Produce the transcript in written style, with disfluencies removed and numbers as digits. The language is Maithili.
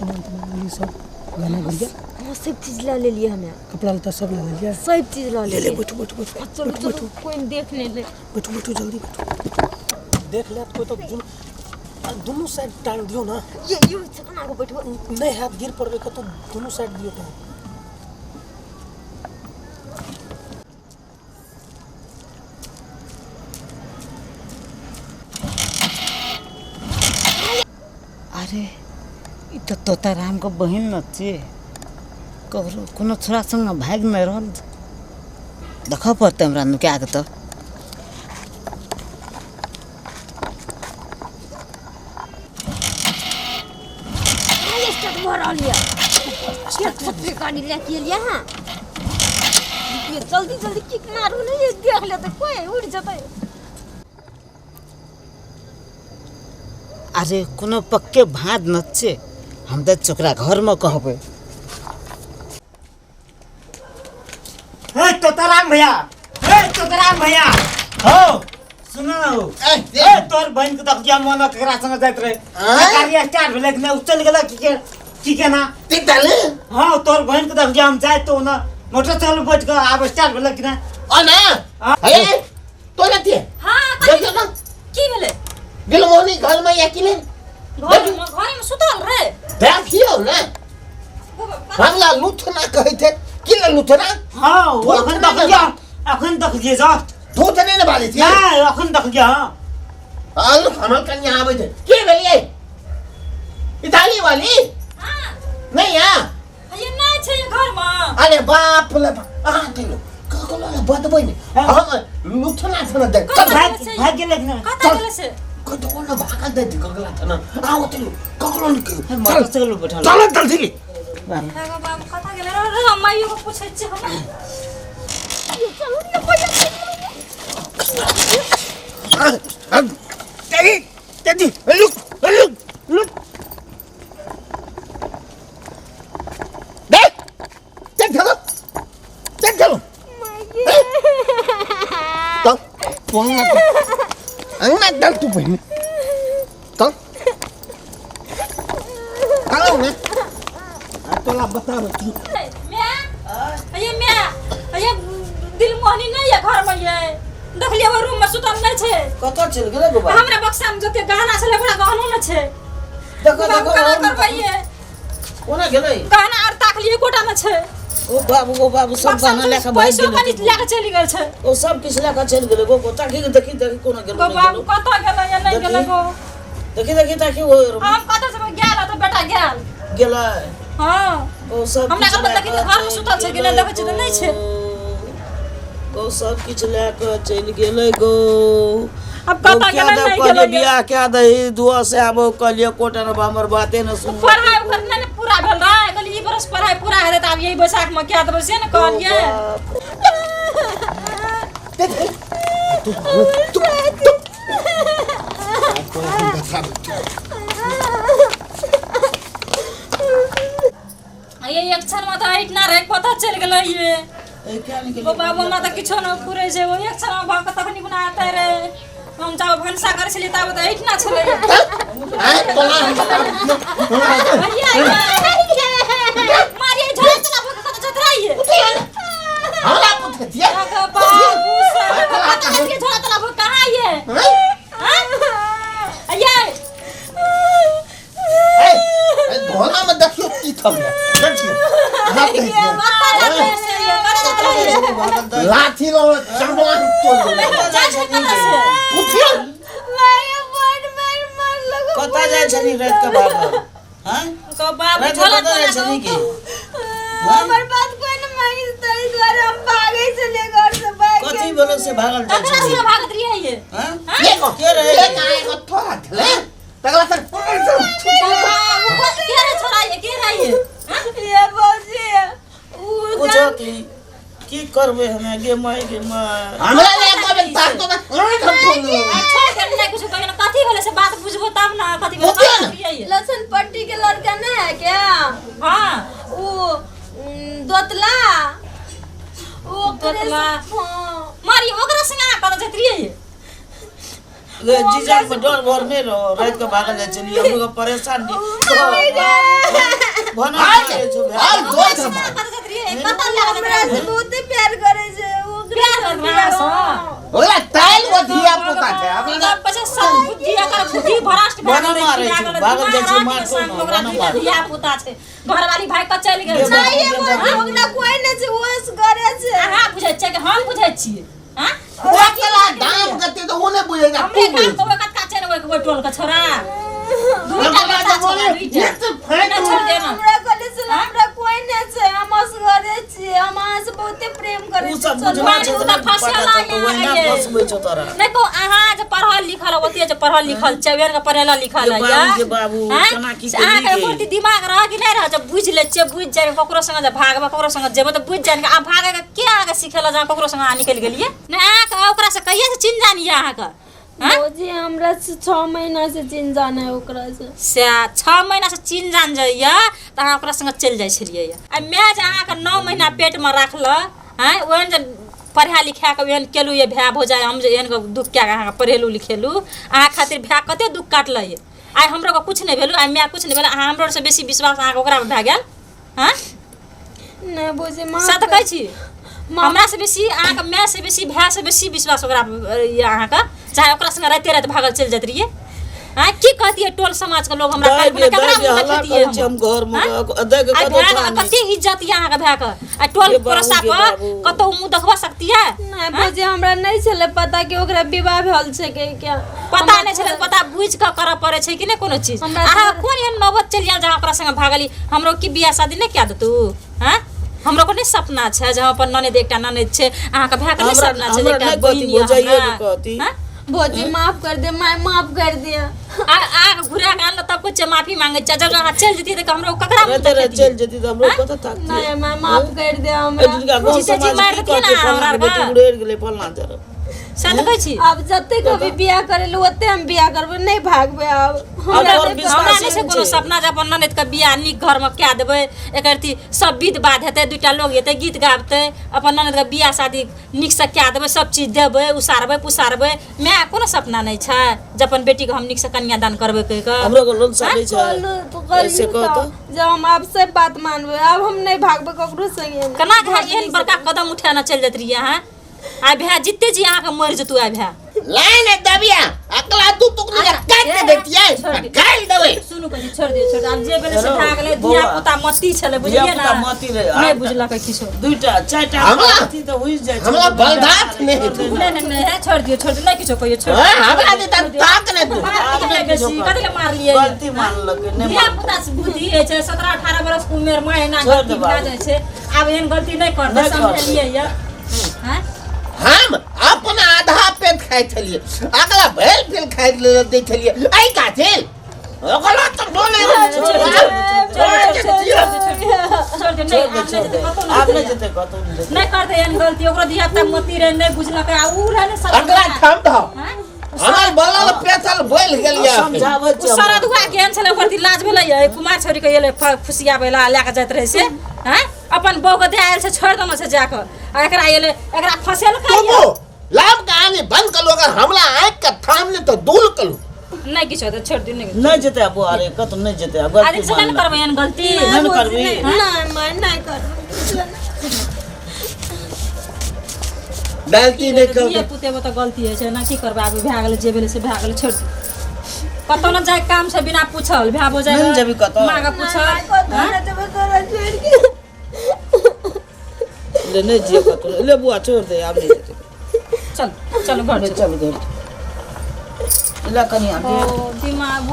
सामान तमान लेलियै सब गहना गुड़िया? हाँ, सब चीज लऽ लेलियै हमे। कपड़ा लत्ता सब लऽ लेलियै? सब चीज लऽ ले ले। लेलियै। बैठू बैठू बैठू। हाँ, चलू। बैठू। चलू। बैठू। कोइ ने देख नहि ले। बैठू बैठू, जल्दी बैठू। देख लेत कोइ तऽ दुनू साइड टांग दियौ ने। ये यो केना कऽ बैठबै? नहि हैत, गिर पड़बै कतौ। दुनू साइड दियौ टांग। अरे, ई तऽ तोतारामके बहिन न छियै। ककरो कोनो छोरा संग भागि नहि रहल छै। देखऽ पड़तै हमरा नुका कऽ तऽ। स्टार्ट भऽ रहल यऽ। सबसे गाड़ी लए के एलियै हँ। ये जल्दी जल्दी किक मारू ने, ये देख लेतै कोइ, उड़ि जेतै। अरे, कोनो पक्के भाँज न छै। हम तऽ ओकरा घरमे कहबै। हे तोताराम भैया, हे तोताराम भैया, हो सुन न हो। ए, ए, तोहर बहिन के देखिया मन केकरा संग जाइत रहे। आँय? गाड़ी स्टार्ट भेलै कि नहि? ओ चलि गेलै की के की केना? तीन ताले। हाँ, तोहर बहिन के देखिया हम जाइत तो ना मोटरसाइकिल पर बैठ के आब स्टार्ट भेलै कि नहि? अना। हाँ। हे तो जाती है। हाँ। देखियो ना। की भेलै? दिलमोहनी घर में अकेले। घरमे सुतल रे। देखियो ना, हमरा लुथना कहै थे कि ने लुथना। हाँ, ओ अखन देखलिया, अखन देखलियै जस्ट। धूत नहि ने बाजै छी? नहि, अखन देखलियै। हाँ। आलू हमर कन्या आबै छै। के भेलियै इताली वाली? हाँ। नहीं यहाँ। ये नहि छै घरमे। अरे बाप रे बाप, अहाँ दिलो ककरो ने बतबै ने, हम लुथना छ न देख। कतऽ चल। भाग गेलै से? भाग गेलै कि नहि? कतऽ गेलै से? कतौ ने भागल दे ककरा छ न आओ तिलो ककरो ने कहियो। चल। मोटरसाइकिल पर बैठल। चल जल्दी। हे बाबू, कतऽ गेलै रे? रे, माइयो के पूछै छियै हम। चलू ने भैया। दादी दादी, लुक लुक लुक देख, चल चलो चल चलो। चल तू अंगना, अंगना चल तू पहिने चल। चलो ने तोरा बताबै छी। मैं ये मैं ये दिल मोहनी नहीं है घर में। ये देखलिए वो रूम में सुतल नहीं छै। कतऽ चलि गेलै गो बाबू? हमरा बक्सा में जते गहना छलै ओकरा गहनो न छै। देखो। बाबू, देखो। केना करबै ये? कोना गेलै? गहना आर ताकलिए एकोटा न छै। ओ बाबू, ओ बाबू, सब बक्सा गहना में लए कऽ भागि पैसो गेलै। कनि लए कऽ चलि गेल छै। ओ सब किछु लए कऽ चलि गेलै गो। गो ताकि के देखी, देखी कोना गेलै। गो बाबू, कतऽ गेलै या नहि गेलै गो? देखी देखी ताकि ओ हम कतऽ से गेल तऽ बेटा गेल। गेलै। हाँ। ओ सब हमरा किछु घरमे लए देखी तऽ कऽ घरमे सुतल छै कि नहि, देखै छियै तऽ नहि छै। गो सब किछु लए कऽ चलि गेलै गो। आब कतऽ क्या गेलै दे नहि कहलियै गेलै? बियाह क्या दही दुआ से आबो कहलियै कोटा ने हमर बाते न सुन। पढ़ाइ ओकर नहि ने पूरा भेल रहै। कहलियै ई बरस पढ़ाइ पूरा हेतै तऽ आब यही बैसाखमे कए देबै, से ने कहलियै। ये एक क्षण में तऽ ऐठना रहै, कतऽ चलि गेलै ये? ओ बाबू, हमरा तऽ किछो नहि फुरै छै। ओ एक क्षण में भऽ कऽ तखनी कोना एतै रे? हम जाब भनसा करै छलियै ताबे तऽ ऐठना छलै। भैया, मारियै झोरा चला भऽ कऽ कतऽ जत रहियै? हमरा पूछै छियै? बाबू साहब, कतऽ जतियै? झोरा तला भऽ कहाँ ये? हाँ? ये धोना में देखियो की थम देखियो। अहाँ कहै छियै। कतऽ जत से ये? कतऽ जत रहियै? लाठी लो चमड़ा तोड़ देबै। जाइ छै कतऽ से? पुछियौ। कतऽ जाइ छली राति के बाबू? हाँ? गो बाबू, राति के झोला कतऽ जाइ तोला छली की? हमर बात कोइ न मांगे ताहि दुआरे हम भागै छलियै घर से भागि। कथी भेलो से भागल जाइ ककरा छली? से भागत रहियै ये? हाँ? के को के रहै? के काहे को थोड़ा छले तगला सर। बाबू, के रे छोरा ये? के रे ये? ये भौजी उ पूछो की की करबै हमे गे माय गे माय? हमरा ले कहबै तार तो ना हम अच्छा, के नहि कुछ कहियो ने कथी भेलै से बात बुझबो तब ने कथी भेलै। बुझियौ ने। भागत रहियै ये? लहसुन पट्टी के लड़का नहीं है क्या? हाँ। उ दोतला ओ ओकरे दोतला। हाँ। मारी ओकरा संगे अहाँ कतऽ जाइत रहियै ये? गे जीजा के डर भर नहीं रहो, रात के भागल जाइ छली, हम लोग परेशान। हमरा से बहुते प्यार करे छै ओकरा प्यार से ओकरा ताइल को धिया पुता छै हमरा 50 साल बुद्धि एकर बुद्धि भ्रष्ट भए बना गेलै, मारै भए छै, गेलै, भागल जाइ छै, दिमाग मार संग को, ओकरा बना दुइटा मार। धिया पुता छै घरवाली भाई के चलि गेल छै। नहीं एगो ओकरा कोई नहीं छै ओस करे छै अहाँ बुझै छियै कि हम बुझै छियै हाँ? ओकरा दाम कते तऽ ओ नहि बुझै छै हमरे तू काम बुझै कहबै कतका छै ने ओहि टोल के छोरा दुइटा हमरा बच्चा जे बोले, छौ, दुइटा। एक तऽ फाइन नहि छोड़ दे ना। हमरा कहले छै हमरा कोई नहीं छै हम असगरे छियै हम अहाँ से बहुते प्रेम करे उ छी सब चलू। बुझना छै उ तऽ तऽ पता फसेला चलतौ, ओहिना यहाँ फसबै छौ तोरा। नहि कहू अहाँ जे पढ़ल लिखल ओते जे पढ़ल लिखल छै ओहन के पढ़ल लिखल गे है बाबू, गे बाबू, हैं? केना की से अहाँके केली गे? एको रत्ती दिमाग रह कि नहि रह जब बुझि लै छियै बुझि जाइ ककरो संगे जे भागबै ककरो संगे जेबै तऽ बुझि जाइ आब भागैके के अहाँके सिखेलक जे अहाँ ककरो संगे अहाँ निकलि गेलियै नहि अहाँके ओकरा से कहिया से चिन्ह जान यऽ अहाँके हैं? भौजी हमरा से 6 महीना से चिन्ह जान है ओकरा से से 6 महीना से चिन्ह जान जाइए तऽ अहाँ ओकरा संगे चलि जाइ छलियै आ माय जे अहाँके 9 महीना पेटमे राखलक आँय ओहन जे पढ़ा लिखा कऽ ओहन केलहुँ ये भाय भौजाइ हम जे एहन कऽ दुःख कए कऽ अहाँके पढ़ेलहुँ लिखेलहुँ अहाँ खातिर भाय कते दुःख काटलै ये आइ हमरो के कुछ नहि भेलहुँ आइ माय कुछ नहि भेल अहाँ हमरो से बेसी विश्वास अहाँके ओकरापर भए गेल आँय नहीं भौजी माफ से तऽ कर- कहै छी हमरा से बेसी अहाँके माय से बेसी भाय से बेसी विश्वास ओकरा पर यऽ अहाँके चाहे ओकरा संगे राइते राति भागल चलि जाइत रहियै आँय की कहतियै टोल समाज के लोग हमरा दाइ काल्हि गे, खुना दाइ केकरा गे, मुँह हल्ला देखेतियै करै छी हम हम घरमे, आँय? दाइ गे, आइ कतौ भायके थाह नहि कते इज्जत यऽ अहाँके भायके आ टोल गे बाबू, पड़ोसा गे पर बाबू। कतौ मुँह देखबा सकतियै नहीं भौजी हमरा नहीं छलै पता कि ओकरा विवाह भेल छै के क्या पता नहि छलै पता बुझि कऽ करऽ पड़ै छै कि नहि कोनो चीज हमरा अहाँ कोन एहन नौबत चलि आयल जे अहाँ ओकरा संगे भागली हमरो की बियाह शादी नहि कए देतू आँय हमरो को नहि सपना छै जे हम अपन ननद एकटा ननद छै अहाँके भायके नहि हमरा- सपना छै जे हमरा एकटा नहि बहिन कहती, यऽ भौजाइए हमरा के कहती। आँय? भौजी माफ कर दे माय माफ कर दे आ आ घुरा के आनलक तब कुछ माफी मांगे छै जब अहाँ चलि जैतियै तऽ हमरो ककरा मुँह राते राति देखेतियै चलि जेती तऽ हमरो कतऽ ताकतियै नहीं माय माफ कर दे ए हमरा दुर्गा गाँव जीते जी समाज मारि की देतियै कहतै ने फल्लाँ हमरा के बेटी आरके। उड़ेर गेलै फल्लाँ जरब सएह तऽ कहै छी आब जते कभी बियाह करे ले ओते हम बियाह करबै नहीं भागबै आब हमरा तोहर नहि विश्वास हमरा नहि छै एहन कोनो छै। सपना जे अपन ननदिके बियाह नीक घरमे कए देबै एकर अथी सब विध बाध हेतै दूटा लोग एतै गीत गाबतै अपन ननदिके बियाह शादी नीकसँ कए देबै सब चीज देबै उसारबै पुसारबै माय कोनो सपना नहि छै जे अपन बेटीके हम नीकसँ कन्यादान करबै कहि कऽ हमरो के लोन सालै छै कहलू तो ऐसे कहलू कह तऽ तऽ जे हम आब सब बात मानबै आब हम नहीं भागबै ककरो संगे नहि। केना कऽ एहन बड़का कदम उठेने चलि जाइत रहियै अहाँ आइ भाय जिते जी अहाँके मरि जेतू आइ भाय लाइन है दबिया अकला तू टुकड़ी के काट के देतियै गाल देबै सुनू कहै छी, छोड़ दियौ छोड़ दियौ। आब जे भेलै से हेलो, भए गेलै धिया बौआ। पुता मती छलै बुझलियै ना धियापुता मति रहै। नहि बुझलकै किछो दुईटा चारिटा हमरा- अथी तऽ होइस जाइ छै हमरा बर्दाश्त नहि हेतै। नहि नहि नहि हे, छोड़ दियौ छोड़ दियौ नहि किछो कहियौ छोड़ हाँ, हमरा जे तब ताक नहि तू मार लियै बेसी कथी लए मारलियै गलती मानलकै नहि धिया पुता से बुद्धि होइ छै 17 18 बरस के उमेर मे एना छोड़ गलती दे भए बाबू। जाइ छै आब एहन गलती नहि करतै नहि करतै। समझलियै यऽ हैं हम अपन आधा पेट खाइ छलियै अगला भरि पेट खाइ दै छलियै एहि काथिल ओकरा तऽ बोले छोड़ दे नहीं आब नहि जेतै कतौ आब नहि नहि जेतै कतौ नहि जेतै नहि करतै एहन गलती ओकरो धिया पुता मोती रहै नहि बुझलकै आ उ रहै ने सब अगला थाम दहो हैं? हमर बोलल पेचल बोल गेल यऽ समझाबै उ छियै हम। सरदुआ केहन छलै ओकर दी लाज भेलै ये कुमार छोरी के एलै फुसियाबै ला लए कऽ जाइत रहै से हैं अपन बहू के दए आयल छै छोड़ि देने छै जाकऽ आ एकरा एलै एकरा फसेलकै तुमो लाभ कहानी बंद करो अगर हमला आँख के थामने तो दूर करू नहि किछु हेतै छोड़ि दियौ नहि नहि जेतै आब बौआ रे कतौ नहि जेतै आब गलती आदित्य से नहि ने मानलक। करबै एहन गलती नहि ने करबी नहीं माय नहीं करबै गलती नहि धिये कर पुते तऽ गलती होइ छै ना की करबै आब भए गेलै जे भेलै से भए गेलै छोड़ि दियौ कतौ ने जाय काम छै बिना पूछल भाय भौजाइ नहि ने जेबही कतौ। माँ के पूछल माय कतौ हैं? नहि जेबै तोरा छोड़ि के ले नहि जियै कतौ ले बौआ छोड़ दे आब नहि जेतै चल चलू घर चल घर ले कनिया ओ दिमाग